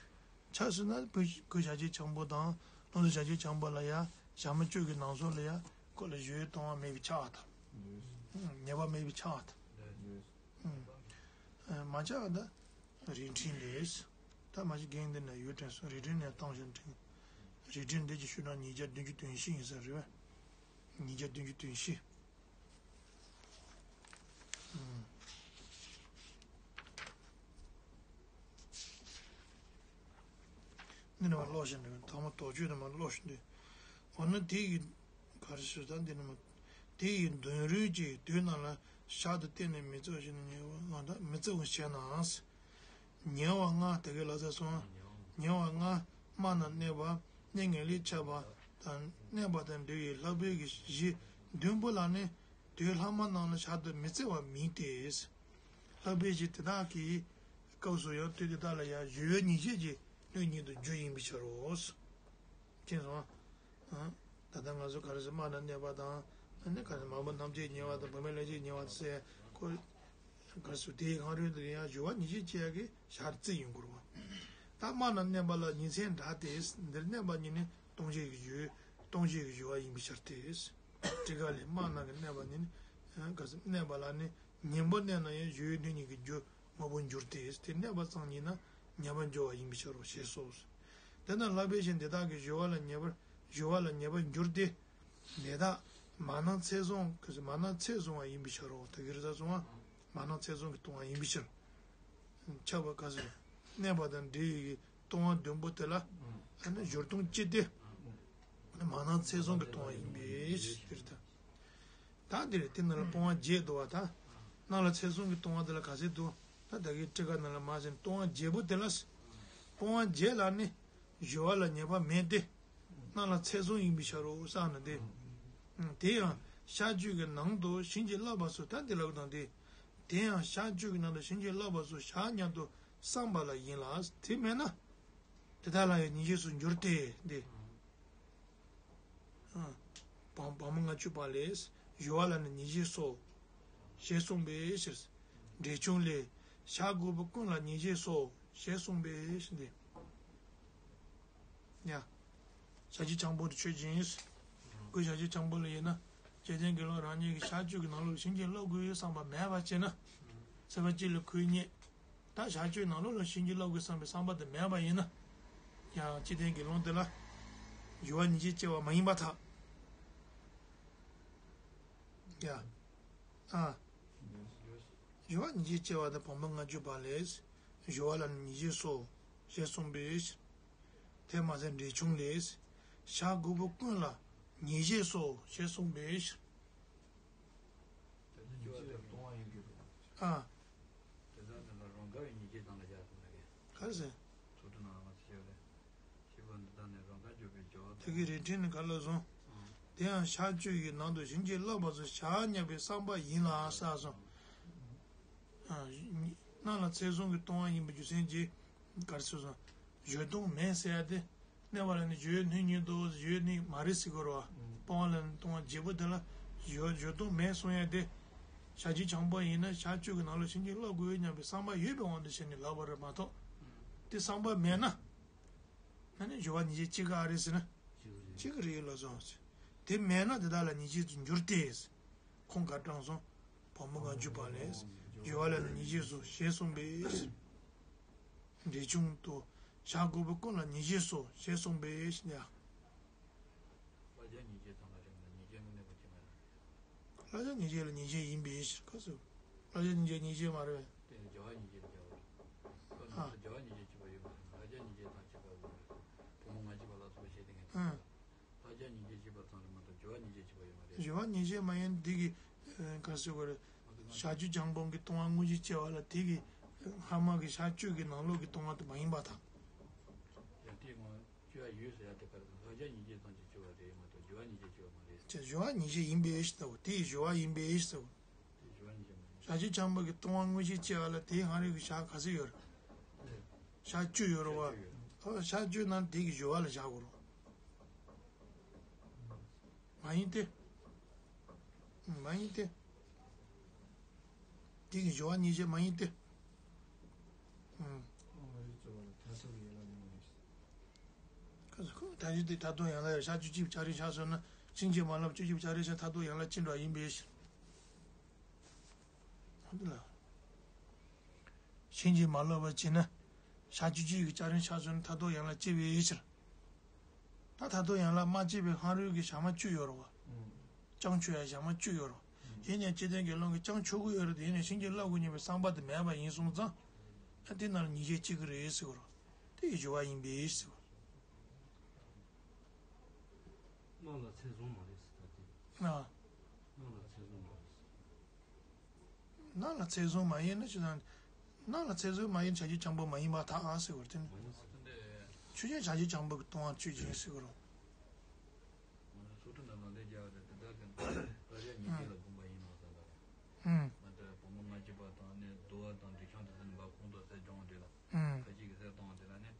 ཆ་ཟེར་ན་བུ་གོས་བྱ་སྤྱོད་སྤྱང་པོ་དང་ལོངས་སྤྱོད་བྱ་སྤྱོད་སྤྱང་པོ་ལ་ཡ་ཞག་མ་བཅུ་གི་ནང་སོགས་ལ་ཡ་ཁོ་ལ་གཞོལ་བའི་ལྟུང་བ་མེད་པའི་ཆ་དང་། ཉེས་པ་མེད་པའི་ཆ་དང་། མ་ཆགས་པ་ད་རིགས་མཐུན་ལས། ད་མ་གཞི་རྒན་འདི་ན་ཡོད་དྲན་སོང་རིགས་མཐུན་ནས་བཏང་ཞིང་མཐུན། རིགས་མཐུན་འདི་ཀྱི་ཤུགས་དྲག་ཉིས་བརྒྱ་བདུན་ཅུ་དོན་བཞི་ཡིན་ས་རེད་བས། ཉིས་བརྒྱ་བདུན་ཅུ་དོན་བཞི། འདི་ནས་མར་ཀློག་བཞིན་འདུག་ཐོག་མ་དོགས་གཅོད་ནས་མར་ཀློག་བཞིན་འདུག་འོ་ན་དེ་ཡི། ག་རེ་ཞུ་ད་འདི་ནས་མར། དེ་ཡི་དོན་རུལ་གྱི་དུས་རྣམས་ལ་ཞར་དུ་བལྟས་ནས་མི་བརྩི་བ་ཞིག་ནི་ཉེ་བ་ང་དག་མི་བརྩི་བ་ཞེ་ན། ཉེ་བ་ལྔ་དེ་གའི་ལ་ཟེར་སོང་། ཉེ་བ་ལྔ་སྨྲ་ན་གནས་པ་གནས་ངན་ལས་ཆགས་པ་དང་གནས་པ་དང་འབྲེལ་བའི་ལྷག་པའི་གཞི་བདུན་པོ་ལ་ནི་དུས་ལྷག་མ་རྣམས་ལ་ཞར་དུ་མི་བརྩི་བ་མིན་ཏེ། ལྷག་པའི་གཞི་དེ་དག་གི་སྐབས་སུ་ཡང་དུས་དེ་དག་ལ་ཡང་གཞོལ་བའི་ཉེས་བྱས་ཀྱི་སྣོད་ཉིད་དུ་རྒྱུ་ཡིན་པའི་ཕྱིར་རོ། མཁྱེན་སོང་། ཨ། ད་ལྟ་ང་ཚོ་ག་རེ་ཟེར་སྨྲ་ན་གནས་པ་དང་ཨ་ནི་ག་རེ་མ་བུ་རྣམ་བཅད་ཉེ་བ་དང་བུད་མེད་ལས་བྱེད་ཉེ་བ་ཟེར་ཁོ། ག་རེ་ཟེར་དེའི་སྔ་རོལ་དུ་ཡང་སྦྱོར་བ་ཉེས་བྱས་བཅས་ཀྱི་ཞར་རྩི་ཡོང་དགོས་རེད་བ། ད་སྨྲ་ན་གནས་པ་ལ་ཉིན་མཚན་འདྲ་སྟེ་འདིར་གནས་པ་ཉིད་ནི་ལྟུང་བྱེད་ཀྱི་སྦྱོར་ལྟུང་བྱེད་ཀྱི་སྦྱོར་བ་ཡིན་པའི་ཕྱིར་ཏེ། ཊཱི་ཀ་ལས་སྨྲ་ན་གི་གནས་པ་ཉིད་ནི་ག་རེ་ཟེར་གནས་པ་ལ་ནི་ཉིན་པོ་གནས་ན་ཡང་སྦྱོར་བའི་སྣོད་ཉིད་ཀྱི་སྦྱོར་དངོས་པོ་འགྱུར་ཏེ་དེ་གནས་པ་ཙམ་ཉིད་ན་ཉེས་པར་འགྱུར་བ་ཡིན་པའི་ཕྱིར་རོ་ཞེས་སོ། དེ་ན་ལྷག་པའི་གཞི་འདི་དག་གིས་སྦྱོར་བ་ལ་ཉེས་པར་སྦྱོར་བ་ལ་ཉེས་པར་འགྱུར་ཏེ། འདི་དག་མ་ན་ཚེ་བཟུང་གི་མ་ན་ཚེ་བཟུང་བ་ཡིན་པའི་ཕྱིར་རོ་དེ་གི་རི་ས་བཟུང་བ་མ་ན་ཚེ་བཟུང་གི་ལྟུང་བ་ཡིན་པའི་ཕྱིར། ཆགས་པ་ག་ཟེར། གནས་པ་དང་འབྲེལ་ཡོད་ཀྱི་ལྟུང་བ་བདུན་པོ་དེ་ལ་ཨ་ནི་སྦྱོར་ལྟུང་སྤྱི་སྟེ། མ་ན་ཚེ་བཟུང་གི་ལྟུང་བ་ཡིན་པའི་ཕྱིར་ད། ད་འདིར་དེ་ནང་ལ་སྤོང་བ་བརྒྱད་འདུག་བ་ད། སྣང་ལ་ཚེ་བཟུང་གི་ལྟུང་བ་དེ་ལ་ག་ཚད་འདུག་ད་ད་གིན་ཊཱི་ཀ་ནང་ལ་མ་ཟིན་ལྟུང་བ་བརྒྱད་པོ་དེ་ལ། སྤོང་བ་བརྒྱད་ལ་ནི་སྦྱོར་བ་ལ་ཉེས་པ་མེད་དེ། སྣང་ལ་ཚེ་བཟུང་ཡིན་པའི་ཕྱིར་རོ་བསམ་ན་དེ། དེ་ཡང་ཤར་བཅུག་གི་ནང་དུ་བྱིན་གྱིས་བརླབས་པ་སོགས་ད་འདི་ལབ་དང་དེ། དེ་ཡང་ཤར་བཅུག་གི་ནང་དུ་བྱིན་གྱིས་བརླབས་པ་སོགས་ཞག་མཉམ་དུ་བསམ་པ་ལ་ཡིན་ལ་དེ་མེད་ན། དེ་དག་ལ་ཡང་ཉེས་བྱས་སུ་འགྱུར་ཏེ་འདི། བ་བ་མོ་ལྔ་བཅུ་པ་ལས། སྦྱོར་བ་ལ་ནི་ཉེས་བྱས་སོ། ཞེས་གསུངས་པའི་ཕྱིར། འགྲེལ་ཆུང་ལས། ཞག་དགུ་པོ་ཀུན་ལ་ཉེས་བྱས་སོ། ཞེས་གསུངས་པའི་ཕྱིར་འདི། ཡ། བྱ་སྤྱོད་སྤྱང་པོ་དེ་ཆོས་ཅན། ཁོས་བྱ་སྤྱོད་སྤྱང་པོ་ལ་ཡིན་ན། སྐལ་ལྡན་དགེ་སློང་རང་ཉིད་ཀྱི་ཤར་བཅུག་གི་ནང་ལོགས་བྱིན་གྱིས་བརླབ་དགོས་བསམ་པ་མེད་པ་བྱས་ན། སེམས་པ་གཅིག་ལ་ཁོས་རྙེད། ད་བྱ་སྤྱོད་ནང་ལོགས་ལ་བྱིན་གྱིས་བརླབ་དགོས་བསམ་པའི་བསམ་པ་དེ་མེད་པ་ཡིན་ན། ཡང་སྐལ་ལྡན་དགེ་སློང་དེ་ལ། སྦྱོར་བ་ཉེས་བྱས་སྐྱེ་བ་མ་ཡིན་པར་ཐལ། ཡ། ཨ། སྦྱོར་བ་ཉེས་བྱས་སྐྱེ་བ་དང་བ་མོ་ལྔ་བཅུ་པ་ལས། སྦྱོར་བ་ལ་ནི་ཉེས་བྱས་སོ། ཞེས་གསུངས་པའི་ཕྱིར། དེ་མ་ཟད་འགྲེལ་ཆུང་ལས། ཞག་དགུ་པོ་ཀུན་ལ་ཉེས་བྱས་སོ། ཞེས་གསུངས་པའི་ཕྱིར། དེ་ཚོ་སྦྱོར་བ་དེ་ལྟུང་བ་ཡིན་རྒྱུ་རེད། ཨ། དེ་དག་དེ་ལ་རང་དགའ་བའི་ཉེས་བྱས་དང་ལ་བཞག་ཐུབ་ན་གས། ག་རེ་ཟེར། ཚོགས་དྲུག་ནང་ལ་མ་ཚད་བྱས་པ་རེད། ཤེས་པ་འདི་དག་ནི་རང་དགར་འཇོག་པའི་སྦྱོར་བ་དེ་དང་། གི་རིགས་མཐུན་ནི་ག་ལ་བཟུང་། དེ་ཡང་ཤར་གཅོད་ཀྱི་ནང་དུ་བྱིན་གྱིས་བརླབས་པ་ཚོ་བཞག་སྙམ་པའི་བསམ་པ་ཡིན་ལ་ཟེར་སོང་། ཨ། སྣང་ལ་ཚད་བཟུང་གི་ལྟུང་བ་ཡིན་པའི་རྒྱུ་མཚན་གྱིས་ག་རེ་ཟེར་སོང་། སྦྱོར་ལྟུང་མེད་ཟེར་ཡ་དེ། གནས་པ་ལ་ནི་སྦྱོར་བའི་སྣོད་ཉིད་དོ། སྦྱོར་བའི་སྣོད་མ་རེད་ཟེར་གྱི་རེད་བ། སྤོང་བ་ལ་ནི་ལྟུང་བ་བརྗེ་པོ་དེ་ལ་སྦྱོར་སྦྱོར་ལྟུང་མེད་གསུང་ཡ་དེ། ཞལ་གྱི་འཆང་པོ་ཡིན་ན་ཤར་གཅོད་ཀྱི་ནང་ལ་བྱིན་གྱིས་བརླབ་དགོས་སྙམ་པའི་བསམ་པ་ཡོད་པའི་དབང་དུ་བྱས་ནས་ལབ་པ་རེད་མ་གཏོགས། དེ་བསམ་པ་མེད་ན། ཨ་ནི་སྦྱོར་བ་ཉིས་བརྒྱ་གཅིག་ག་རེད་ཟེར་ན། གཅིག་རེད་ལ་སོང་། དེ་མེད་ན་དེ་དག་ལ་ཉེས་བྱས་སུ་འགྱུར་ཏེ། ཁོང་ག་དྲང་སོང་། བུ་མོ་ང་རྒྱུད་པ་ལས། སྦྱོར་བ་ལ་ནི་ཉེས་བྱས་སོ་ཞེས་གསུངས་པས། འགྲེལ་ཆུང་དུ། བྱ་དགོས་པའི་ཀུན་ལ་ཉེས་བྱས་སོ་ཞེས་གསུངས་པས་ཉ། བསླབ་བྱ་ཉེས་བྱས་ཙམ་ལ་རེད་མ་ཉེས་བྱས་དངོས་གནས་པ་ཅི་མ་རེད། བསླབ་བྱ་ཉེས་བྱས་ལ་ཉེས་བྱས་ཡིན་པའི་ཕྱིར་ཁ་སོ། བསླབ་བྱ་ཉེས་བྱས་ཉེས་བྱས་མ་རེད་པས། དེ་ནི་སྦྱོར་བ་ཉེས་བྱས་ལ་སྦྱར་བ་རེད། སྐབས་ཨ། སུ་སྦྱོར་བ་ཉེས་བྱས་གཅིག་པ་ཡོད་མ་རེད། བསླབ་བྱ་ཉེས་བྱས་དང་གཅིག་པ་ཡོད་མ་རེད། བུ་མོ་ང་རྒྱུད་པ་ལ་སོགས་པ་བཤད་དེ་ངས་ཨ། བསླབ་བྱ་ཉེས་བྱས་གཅིག་པ་ཙམ་རེད་མ་གཏོགས་སྦྱོར་བ་ཉེས་བྱས་གཅིག་པ་ཡོད་མ་རེད། སྦྱོར་བ་ཉེས་བྱས་མ་ཡིན་འདི་གི་ཨ། ག་ཟེར་དགོས་རེད། ང་ཚོ་ང་ཤར་གཅོད་འཆང་པོ་གི་ལྟུང་བ་དངོས་གཞི་སྐྱེ་བ་ལ་དེ་གི་སྔ་མ་གི་ཤར་གཅོད་ཀྱི་ནང་ལོགས་ཀྱི་ལྟུང་བ་དེ་མ་ཡིན་པ་དང་། ཡང་དེའི་ངོ་། སྤྱོད་ཡ་ཡོད་ཟེར་ཡ་དེ་ག་རེ་ཟེར་ན་བསླབ་བྱ་ཉེས་བྱས་ཙམ་གྱིས་སྤྱོད་པ་རེད་མ་གཏོགས་སྦྱོར་བ་ཉེས་བྱས་སྤྱོད་པ་མ་རེད། ཅེས་སྦྱོར་བ་ཉེས་བྱས་ཡིན་པའི་ཕྱིར་ཟེར་བ་དེ་ཡི་སྦྱོར་བ་ཡིན་པའི་ཕྱིར་ཟེར་བ། དེ་སྦྱོར་བ་ཉེས་བྱས་མ་རེད། ཤར་གཅོད་འཆང་པོ་གི་ལྟུང་བ་དངོས་གཞི་སྐྱེ་བ་ལ་དེའི་སྔ་རོལ་གྱི་ཞག་ག་ཚོད་ཡོད་རེད། ཤར་གཅོད་ཡོད་རེད་བ། ཤར་གཅོད་ན་དེ་གི་སྦྱོར་བ་ལ་བཞག་དགོས་རེད། མ་ཡིན་ཏེ། མ་ཡིན་ཏེ། དེ་གི་སྦྱོར་བ་ཉེས་བྱས་མ་ཡིན་ཏེ། ཨང་། ཁོ་ད་གཞི་དེ་མཐར་ཐུག་ཡན་ལག་ཡང་ཤར་གཅོད་གཅིག་པུ་ཆགས་རིམ་ཆགས་སོང་ན་ཕྱིན་ཅི་མ་ལོག་གཅོད་གཅིག་པུ་ཆགས་རིམ་ཆགས་མཐར་ཐུག་ཡན་ལག་ཅི་འདྲ་ཡིན་པའི་ཕྱིར། འོ་དེ་ལ། ཕྱིན་ཅི་མ་ལོག་པར་བྱས་ན། ཤར་གཅོད་གཅིག་གི་ཆགས་རིམ་ཆགས་སོང་ན་མཐར་ཐུག་ཡན་ལག་སྐྱེ་བའི་ཕྱིར། ད་མཐར་ཐུག་ཡན་ལག་མ་སྐྱེས་པའི་སྔ་རོལ་གྱི་ཞག་མ་བཅུ་ཡོད་རེད་བ། ཨང་། ཅང་ཆོད་ཡ་ཞག་མ་བཅུ་ཡོད་རེད། ཨང་། ཡིན་ནའི་སྤྱིར་བཏང་གི་ལུང་གིས་ཅང་ཆོད་ཀྱི་ཡོད་རེད་དེ་ཡིན་ནའི་ཕྱིན་ཅི་ལོག་དགོས་སྙམ་པའི་བསམ་པ་དེ་མེད་པ་ཡིན་སོང་ཙང་། ཨ་དེ་ན་ལ་ཉེས་བྱས་གཅིག་གི་རེད་ཟེར་གི་རེད། དེ་ཡི་སྦྱོར་བ་ཡིན་པའི་ཕྱིར་ཟེར་གི་རེད། སྣང་ལ་ཚད་བཟུང་མ་རེད་ཟེར་ད་དེ། ཨ། སྣང་ལ་ཚད་བཟུང་མ་རེད་ཟེར། སྣང་ལ་ཚད་བཟུང་མ་ཡིན་ན་ཅི་དང་། སྣང་ལ་ཚད་བཟུང་མ་ཡིན་ན་བྱ་རྒྱུ་འཆང་པོ་མ་ཡིན་པར་ཐལ་ཟེར་བར་བརྟེན། མ་ཡིན་ཟེར། ཆོས་ཅན་བྱ་རྒྱུ་འཆང་པོ་གི་ལྟུང་བ་གཅོད་ཅིང་ཟེར་གི་རེད། ང་ཚོ་སོ་ཐར་ནང་ལ་ལས་རྒྱག་པ་དེ་དེ་དག་གི་བསླབ་བྱ་ཉེས་བྱས་ལ་དགོངས་པ་ཡིན་ནོ་ཟེར་བ་རེད། ཨང་། ང་ཚོ་བུ་མོ་ང་རྒྱུད་པ་དང་ནི་བསྡུ་བ་དང་འགྲེལ་ཆུང་དེ་ཚོ་ནི་མ་ཁོང་དུ་ཟེར་སྦྱོང་འདྲི་ལ། ཨང་། ཁ་ཅིག་གིས་ཟེར་གཏོང་བ་དེ་ལ་ནི།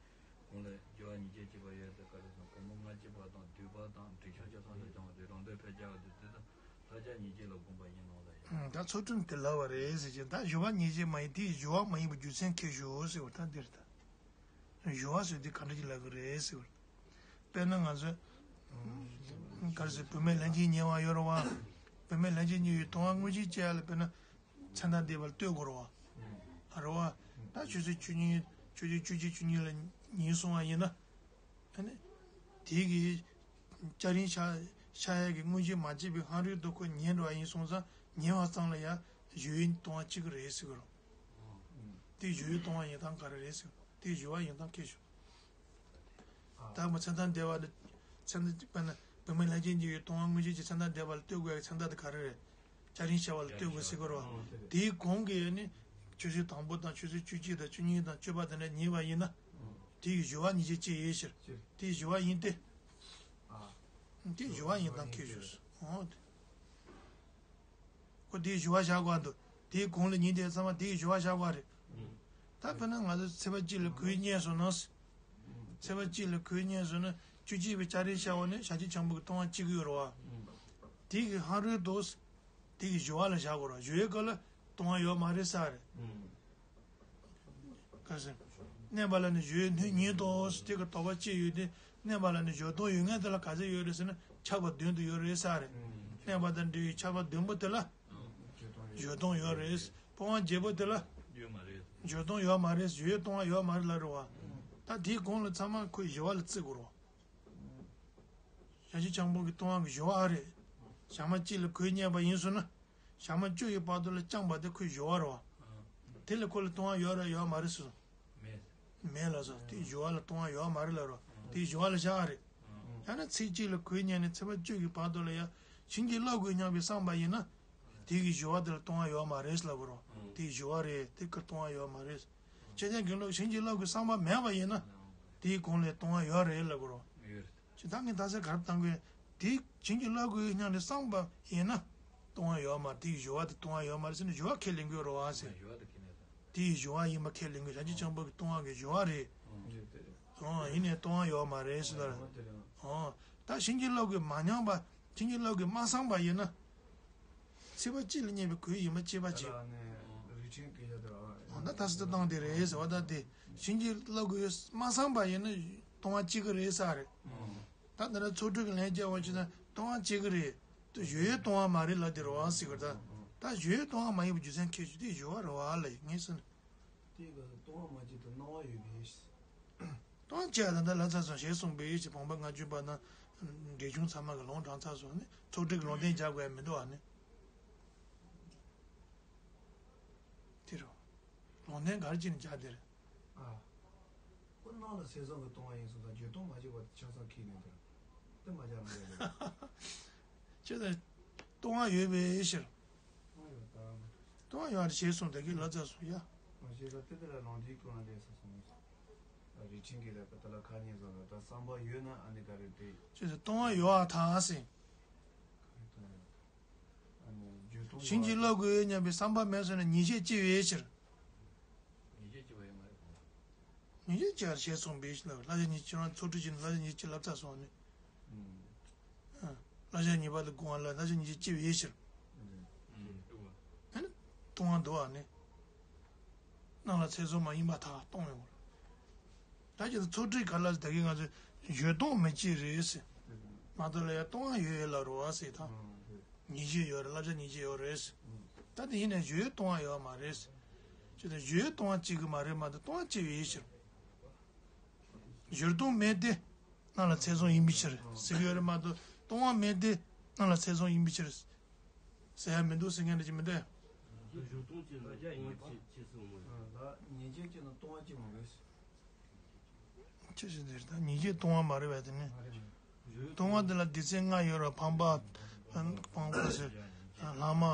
གོང་ལ་སྦྱོར་བ་ཉེས་བྱས་གཅིག་པ་ཡོད་དེ་ག་རེ་ཟེར་ན་བུ་མོ་ང་རྒྱུད་པ་དང་བསྡུ་བ་དང་འགྲེལ་ཆུང་ཆ་ཚང་དུ་སྦྱོང་བ་དེ་རང་དོན་འཕེལ་རྒྱས་པ་དེ་དེ་དང་བསླབ་བྱ་ཉེས་བྱས་ལ་དགོངས་པ་ཡིན་ནོ་ལ་ཡང་། ཨང་། ད་ཚུལ་ཁྲིམས་དེ་ལབ་པ་རེད་ཟེར་གྱི་ད་སྦྱོར་བ་ཉེས་བྱས་མ་ཡིན་དེ་ཡི་སྦྱོར་བ་མ་ཡིན་པའི་རྒྱུ་མཚན་ཁས་ཞུའོ་ཟེར་བ་ད་འདིར་ད། སྦྱོར་བ་ཟེར་དེ་ག་འདྲ་ཅིག་ལབ་ཀྱི་རེད་ཟེར་བ། དཔེར་ན་ང་ཚོས། ག་རེ་ཟེར་བུད་མེད་ལྷན་ཅིག་ཉལ་བ་ཡོད་རེད་བ། བུད་མེད་ལྷན་ཅིག་ཉལ་བའི་ལྟུང་བ་དངོས་གཞི་བཅས་ལ་དཔེར་ན། མཚན་རྟགས་འདས་པ་ལ་ལྟོས་དགོས་རེད་བ། ཨ་རེད་བ། ད་ཆུ་ཚོད་བཅུ་གཉིས་ཆུ་ཚོད་བཅུ་གཅིག་བཅུ་གཉིས་ལ་ཉལ་སོང་བ་ཡིན་ན། ཨ་ནི། དེ་གི་སྐྱ་རེངས་ཤར་ཤར་ཡག་གི་དངོས་གཞི་མ་སྐྱེས་པའི་སྔ་རོལ་དུ་ཁོ་ཉལ་འགྲོ་བ་ཡིན་སོང་ཙང་ཉལ་བ་ཙམ་ལ་ཡང་སྦྱོར་བའི་ལྟུང་བ་གཅིག་གི་རེད་ཟེར་གི་རེད། དེ་སྦྱོར་བའི་ལྟུང་བ་ཡིན་སྟངས་ག་རེ་རེད་ཟེར་གི་རེད། དེ་སྦྱོར་བ་ཡིན་སྟངས་ཁས་ཞུ། ད་མ་མཚན་རྟགས་འདས་པ་ནི། མཚན་རྟགས་དཔེར་ན་བུད་མེད་ལྷན་ཅིག་ཉལ་བའི་ལྟུང་བ་དངོས་གཞི་གི་མཚན་རྟགས་འདས་པ་ལ་ལྟོས་དགོས་ཡག་མཚན་རྟགས་དེ་ག་རེ་རེད། སྐྱ་རེངས་ཤར་བ་ལ་ལྟོས་དགོས་ཟེར་གི་རེད་བ། དེའི་གོང་གི་ནི། ཆུ་ཚོད་དང་པོ་དང་ཆུ་ཚོད་བཅུ་གཅིག་དང་བཅུ་གཉིས་དང་བཅུ་པ་དེ་འདྲ་ཉལ་བ་ཡིན་ན། དེ་ཡི་སྦྱོར་བ་ཉེས་བྱས་སྐྱེ་ཡོད་ཕྱིར། དེ་ཡི་སྦྱོར་བ་ཡིན་ཏེ། དེ་ཡི་སྦྱོར་བ་ཡིན་སྟངས་ཁས་ཞུ། འོ་དེ། ཁོ་དེའི་སྦྱོར་བ་བཞག་དགོས་འདུག་དེའི་གོང་ལ་ཉིན་དེའི་ཚང་མ་དེའི་སྦྱོར་བ་བཞག་དགོས་རེད། ད་དཔེར་ན་ང་ཚོ་ཚེས་པ་གཅིག་ལ་གོས་རྙེད་སོང་ན། ཚེས་པ་གཅིག་ལ་གོས་རྙེད་སོང་ན་བཅུ་གཅིག་པའི་སྐྱ་རེངས་ཤར་བ་ནི་བྱ་རྒྱུ་འཆང་པོ་གི་ལྟུང་བ་གཅིག་ཡོད་རེད་བ། དེ་གི་སྔ་རོལ་དུ། དེ་གི་སྦྱོར་བ་ལ་བཞག་དགོས་རེད། སྦྱོར་བའི་སྐབས་ལ་ལྟུང་བ་ཡོད་མ་རེད་ཟེར་རེད། ག་ཟེར། གནས་པ་ལ་ནི་སྦྱོར་བའི་སྣོད་ཉིད་དོ། དེ་གི་དོགས་པ་ཅི་ཡོད་དེ། གནས་པ་ལ་ནི་སྦྱོར་ལྟུང་ཡོད་མཁན་དེ་ལ་ག་ཚད་ཡོད་རེད་ཟེར་ན་ཆགས་པ་བདུན་དུ་ཡོད་རེད་ཟེར་རེད། གནས་པ་དང་འབྲེལ་བའི་ཆགས་པ་བདུན་པོ་དེ་ལ། སྦྱོར་ལྟུང་ཡོད་རེད། སྤོང་བ་བརྒྱད་པོ་དེ་ལ། ཡོད་མ་རེད། སྦྱོར་ལྟུང་ཡོད་མ་རེད། སྦྱོར་བའི་ལྟུང་བ་ཡོད་མ་རེད་ལབ་རེད་བ། ད་དེའི་གོང་ལ་ཚང་མ་ཁོའི་སྦྱོར་བ་ལ་བརྩི་དགོས་རེད་བ། བྱ་རྒྱུ་འཆང་པོ་གི་ལྟུང་བ་གི་སྦྱོར་བ་རེད། ཞག་མ་གཅིག་ལ་གོས་རྙེད་པ་ཡིན་སོང་ན། ཞག་མ་བཅུ་ཡི་བར་དུ་ལ་བཅངས་པ་དེ་ཁོའི་སྦྱོར་བ་རེད་བ། དེ་ལ་ཁོ་ལ་ལྟུང་བ་ཡོད་རེད་ཡོད་མ་རེད་ཟེར། མེད། མེད་ལབ་སོང་། དེའི་སྦྱོར་བ་ལ་ལྟུང་བ་ཡོད་མ་རེད་ལབ་རེད་བ། དེའི་སྦྱོར་བ་ལ་བཞག་རེད། ཡང་ན་ཚེས་གཅིག་ལ་གོས་རྙེད་ནས་ཚེས་པ་བཅུ་གི་བར་དུ་ལ་ཡང་བྱིན་གྱིས་བརླབ་དགོས་སྙམ་པའི་བསམ་པ་ཡིན་ན། དེ་གི་སྦྱོར་བ་དེ་ལ་ལྟུང་བ་ཡོད་མ་རེད་ལབ་རེད་བ། དེའི་སྦྱོར་བ་རེད། དེ་གི་ལྟུང་བ་ཡོད་མ་རེད། ཁྱེད་ཅག་གི་ལུགས་བྱིན་གྱིས་བརླབ་དགོས་བསམ་པ་མེད་པ་ཡིན་ན། དེའི་གོང་ལ་ལྟུང་བ་ཡོད་རེད་ལབ་དགོས་རེད་བ། ཅི་ད་ངས་ད་ཟེར་ག་རེ་བཏང་དགོས། དེ་བྱིན་གྱིས་བརླབ་དགོས་སྙམ་ནས་བསམ་པ་ཡིན་ན། ལྟུང་བ་ཡོད་མ་རེད། དེ་ཡི་སྦྱོར་བ་དེ་ལྟུང་བ་ཡོད་མ་རེད་ཟེར་ནས་སྦྱོར་བ་ཁས་ལེན་དགོས་རེད་བ་ཟེར། སྦྱོར་བ་དེ་ཁས་ལེན་དང་། དེ་ཡི་སྦྱོར་བ་ཡིན་པ་ཁས་ལེན་དགོས། བྱང་ཆུབ་ཆེན་པོ་གི་ལྟུང་བ་གི་སྦྱོར་བ་རེད། ཨང་། ཡིན་ནའི་ལྟུང་བ་ཡོད་མ་རེད་ཟེར་ད། ཨང་། ད་བྱིན་གྱིས་བརླབ་དགོས་མ་སྙམ་པ། བྱིན་གྱིས་བརླབ་དགོས་མ་བསམ་པ་ཡིན་ན། ཚེས་པ་གཅིག་ལ་རྙེད་པའི་གོས་ཡིན་པ་ཤེས་པ་བྱེད། ཨ་ནི་རིགས་ཆེན་སྐད་ཆ་དེ་ར། འོ་ན་ད་སྲིད་དུ་བཏང་དེ་རེད་ཟེར་བ་ད་དེ། བྱིན་གྱིས་བརླབ་དགོས་མ་བསམ་པ་ཡིན་ན་ལྟུང་བ་གཅིག་གི་རེད་ས་རེད། ཨང་། ད་འདི་ལ་ཚོགས་དྲུག་གི་ལན་རྒྱག་པ་བྱས་ན་ལྟུང་བ་གཅིག་གི་རེད། དེ་སྦྱོར་བའི་ལྟུང་བ་མ་རེད་ལབ་དེ་རེད་བ་ཟེར་གི་རེད་ད། ད་སྦྱོར་བའི་ལྟུང་བ་མ་ཡིན་པ་རྒྱུ་མཚན་ཁས་བྱུང་དེ་སྦྱོར་བ་རེད་བ་ལབ་ངས་ཟེར་ན། དེ་ག་ལྟུང་བ་མ་བྱེད་དུ་སྣང་བ་ཡོད་པའི། ལྟུང་བ་བྱས་ད་ལྟ་ལབ་ཚར་སོང་ཞེས་གསུངས་པའི་ཕྱིར། བང་པོ་ལྔ་བཅུ་པ་ན་འགྲེལ་ཆུང་ཚང་མ་གི་ལུང་དྲངས་ཚར་སོང་ནི་ཚོགས་དྲུག་གི་ལུང་བསྟན་རྒྱག་དགོས་ཡ་མི་འདུག་ཨ་ནི། དེ་རུ། ལུང་བསྟན་ག་རེ་བྱས་ནས་རྒྱག་དེ་རེད། ཨ། ཁོ་སྣང་ལ་ཚད་བཟུང་གི་ལྟུང་བ་ཡིན་སོང་ཙང་སྦྱོར་ལྟུང་མ་བྱས་པ་དེ་ཆ་ཚང་ཁས་ལེན་དེ་རེད། དེ་མ་བྱ་མི་བྱ་རེད། ཁྱེད་ལ་ལྟུང་བ་ཡོད་པའི་ཕྱིར། ལྟུང་བ་ཡོད་དམ། ལྟུང་བ་ཡོད་རེད་ཞེས་གསུངས་དེ་གི་ལབ་ཚར་སོང་ཡ། མ་ཤེས་ལ་དེ་དེ་ལ་ལུང་འདིའི་སྐོར་ལ་འདྲེས་སོ་གསུངས་སོང་། རིགས་ཆེན་གྱི་ལ་ད་ལ་ཁ་ཉན་བཟོ་ལ་ད་བསམ་པ་ཡོད་ན་ཨ་ནི་ག་རེ་དེ། ཁྱེད་ལ་ལྟུང་བ་ཡོད་ཨ་ཐང་ཟེར། ཨ་ནི་སྦྱོར་ལྟུང་བྱིན་གྱིས་བརླབ་དགོས་སྙམ་པའི་བསམ་པ་མེད་སོང་ན་ཉེས་བྱས་སྐྱེ་བའི་ཕྱིར། ཉེས་བྱས་སྐྱེ་བ་ཡོད་མ་རེད། ཉེས་བྱས་སྐྱེ་བར་བྱས་གསུངས་པའི་ཕྱིར་ལ་བསླབ་བྱ་ཉེས་བྱས་ཚོགས་དྲུག་བྱས་ནས་བསླབ་བྱ་ཉེས་བྱས་ལབ་ཚར་སོང་ནི། བསླབ་བྱ་ཉེས་པ་ལ་དགོངས་པ་ལ་བསླབ་བྱ་ཉེས་བྱས་སྐྱེ་བའི་ཕྱིར། ཨ་ནི་ལྟུང་བ་འདུག་ཨ་ནི། སྣང་ལ་ཚད་བཟུང་མ་ཡིན་པར་ཐལ། ལྟུང་ཡོང་བ། ད་ཅི་ཚོགས་དྲུག་ག་ལ་ད་གིན་ང་ཚོས་སྦྱོར་ལྟུང་མི་བྱེད་རེད་ཟེར། མ་གཏོགས་ལ་ཡ་ལྟུང་བ་ཡོད་ཡོད་ལ་རུ་བ་ཟེར་དང་། ཉེས་བྱས་ཡོད་རེད། བསླབ་བྱ་ཉེས་བྱས་ཡོད་རེད་ཟེར། ད་དེ་ཡིན་ནའི་སྦྱོར་ལྟུང་བ་ཡོད་མ་རེད་ཟེར། ཅི་ད་སྦྱོར་ལྟུང་བ་གཅིག་གི་མ་རེད་མ་གཏོགས་ལྟུང་བ་སྐྱེ་བའི་ཕྱིར། སྦྱོར་ལྟུང་མེད་དེ། སྣང་ལ་ཚད་བཟུང་ཡིན་པའི་ཕྱིར་ཟེར་གྱི་ཡོད་རེད་མ་གཏོགས་ལྟུང་བ་མེད་དེ། སྣང་ལ་ཚད་བཟུང་ཡིན་པའི་ཕྱིར། ཟེར་ཡ་མི་འདུག་ཟེར་མཁན་འདྲ་ཅིག་མི་འདུག་ཨ། སྦྱོར་ལྟུང་ཅན་ལ་ལྟུང་བ་ཅི་ཅི་གསུངས་མོད། ལ་ཉེས་བྱས་སྐྱེས་ན་ལྟུང་བ་སྐྱེ་མ་དགོས། ཅི་ཞིག་འདིར་ད་ཉེས་བྱས་ལྟུང་བ་མ་རེད་པས་དེ་ནི། ལྟུང་བ་འདི་ལ་སྡེ་ཚན་ལྔ་ཡོད་ར། ཕམ་པ། ཕམ་པ་ཟེར། ལྷག་མ།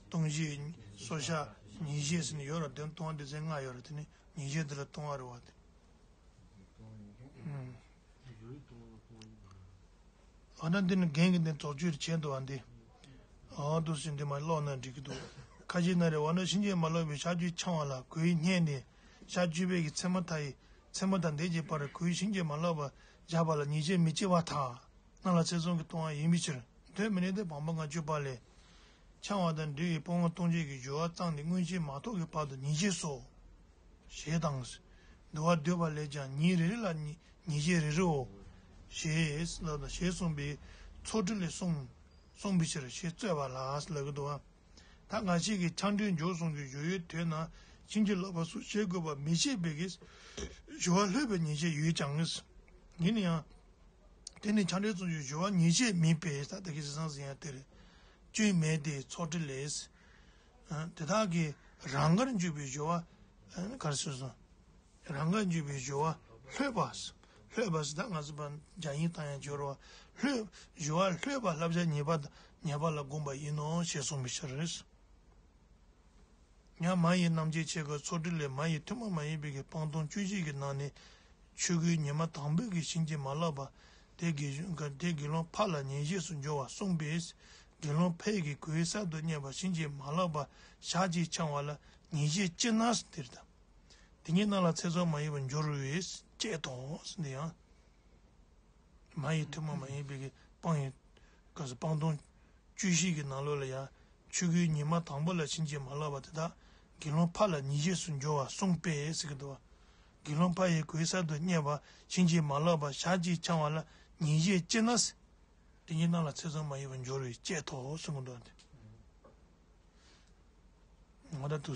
ལྟུང་བྱེད། གསོད་བྱ། ཉེས་བྱས་ཟེར་ནས་ཡོད་ར། དེ་ལྟུང་བ་སྡེ་ཚན་ལྔ་ཡོད་ར། དེ་ནི་ཉེས་བྱས་འདི་ལ་ལྟུང་བ་རེད་བ་དེ། ཨུམ། འོ་ན་འདི་ནི་རྒན་གྱིས་འདི་རྫོགས་ཆོས་བྱས་འདུག་བ་འདི། འོ་འདུག་སེ་འདི་མ་ཀློག་ན་འགྲིག་གི་འདུག་ཁ་ཅིག་ན་རེ་འོ་ན་གཤིན་རྗེ་མ་ལོག་པའི་ཞག་བཅུ་འཆང་བ་ལ་གོས་རྙེད་ནས་ཞག་བཅུ་པའི་གི་མཚན་མོ་མཐའ་ཡི་མཚན་མོ་དང་འདས་ཀྱི་བར་གོས་གཤིན་རྗེ་མ་ལོག་པར་བཞག་པ་ལ་ཉེས་བྱས་མི་སྐྱེ་བར་ཐལ། སྣང་ལ་ཚད་བཟུང་གི་ལྟུང་བ་ཡིན་པའི་ཕྱིར། དོན་མི་གནས་ཏེ། བང་པོ་ལྔ་བཅུ་པ་ལས། འཆང་བ་དང་འབྲེལ་བའི་སྤོང་བ་ལྟུང་བྱེད་ཀྱི་སྦྱོར་བ་བརྩམས་ཏེ་མངོན་ཤེས་མ་ཐོབ་ཀྱི་བར་དུ་ཉེས་བྱས་སོ། ཞེས་དང་། འདུལ་བ་བསྡུས་པ་ལས་ཀྱང་ཉིན་རེ་རེ་ལ་ཉེས་ཉེས་བྱས་རེ་རེའོ། ཞེས་ལབ་དང་ཞེས་གསུངས་པའི་ཚོགས་དྲུག་ལས་གསུངས་གསུངས་པའི་ཕྱིར་ཞེས་རྩོད་པ་ལ་ལབ་ཀྱི་འདུག་བ། ད་ང་བཅས་ཀྱིས་འཆང་འབྲེལ་འཇུག་གསུམ་གྱི་སྦྱོར་བའི་དོན་ན་བྱིན་གྱིས་བརླབ་པ་སོགས་བྱེད་དགོས་པ་མི་བྱེད་པའི་གི་སྦྱོར་བ་ལྷོད་པའི་ཉེས་བྱས་ཡོད་ཀྱང་། ཡིན་ན་ཡང་། དེ་ནི་འཆང་འབྲེལ་གསུམ་གྱི་སྦྱོར་བ་ཉེས་བྱས་མིན་པས་ད་ལྟ་གི་ཟེར་སང་ཟེར་ཡང་དེ་རེད། སྐྱོན་མེད་དེ་ཚོགས་དྲུག་ལས། དེ་དག་གིས་རང་དགར་འཇུག་པའི་སྦྱོར་བ་ག་རེ་ཟེར་སོང་། རང་དགར་འཇུག་པའི་སྦྱོར་བ་ལྷོད་པ། ལྷོད་པ་ཟེར་ད་ང་ཚོ་པ་རྒྱ་ཡིན་བཏང་ཡང་སྦྱོར་བ་ལྷོད། སྦྱོར་བ་ལྷོད་པ་བསླབ་བྱ་ཉེས་པ་ཉེས་པ་ལ་དགོངས་པ་ཡིན་ནོ་ཞེས་གསུངས་པའི་ཕྱིར། ཡང་མ་ཡི་རྣམ་འབྱེད་ཕྱེད་ཀ་ཚོགས་དྲུག་ལས་མ་ཡི་ཐུན་མོང་མ་ཡིན་པའི་གི་སྤང་ལྟུང་བཅུ་བཞི་གི་ནང་ནས་ཆོས་གོས་ཉི་མ་དང་པོའི་གི་བྱིན་གྱིས་མ་བརླབས་པ་དེ་དགེ་དགེ་སློང་ཕ་ལ་ཉེས་བྱས་སུ་འགྱུར་བ་གསུངས་པས། དགེ་སློང་ཕའི་གི་གོས་གསར་དུ་རྙེད་པ་བྱིན་གྱིས་མ་བརླབས་པ་ཞག་གཅིག་འཆང་བ་ལ་ཉེས་བྱས་སྐྱེ་ན་ཟེར་དེ་རེད་ད། དེ་ཉིད་སྣང་ལ་ཚད་བཟུང་མ་ཡིན་པར་འགྱུར་བས་སྐྱེད་དོ་ཟེར་འདི་ཡང་། མ་ཡི་ཐུན་མོང་མ་ཡིན་པའི་གི་སྤང་ཡི། ག་ཟེར་སྤང་ལྟུང་བཅུ་བཞི་གི་ནང་ལོགས་ལ་ཡང་ཆོས་གོས་ཉི་མ་དང་པོ་ལ་བྱིན་གྱིས་མ་བརླབས་པ་དེ་དག་དགེ་སློང་ཕ་ལ་ཉེས་བྱས་སུ་འགྱུར་བ་གསུངས་པས་ཟེར་གི་འདུག་བ། དགེ་སློང་ཕ་ཡི་གོས་གསར་དུ་རྙེད་པ་བྱིན་གྱིས་མ་བརླབས་པ་ཞག་གཅིག་འཆང་བ་ལ་ཉེས་བྱས་སྐྱེ་ན། དེ་ཉིད་སྣང་ལ་ཚད་བཟུང་མ་ཡིན་པར་འགྱུར་བས་སྐྱེད་དོ་གསུང་གི་འདུག་བ། འོ་ད་དུ།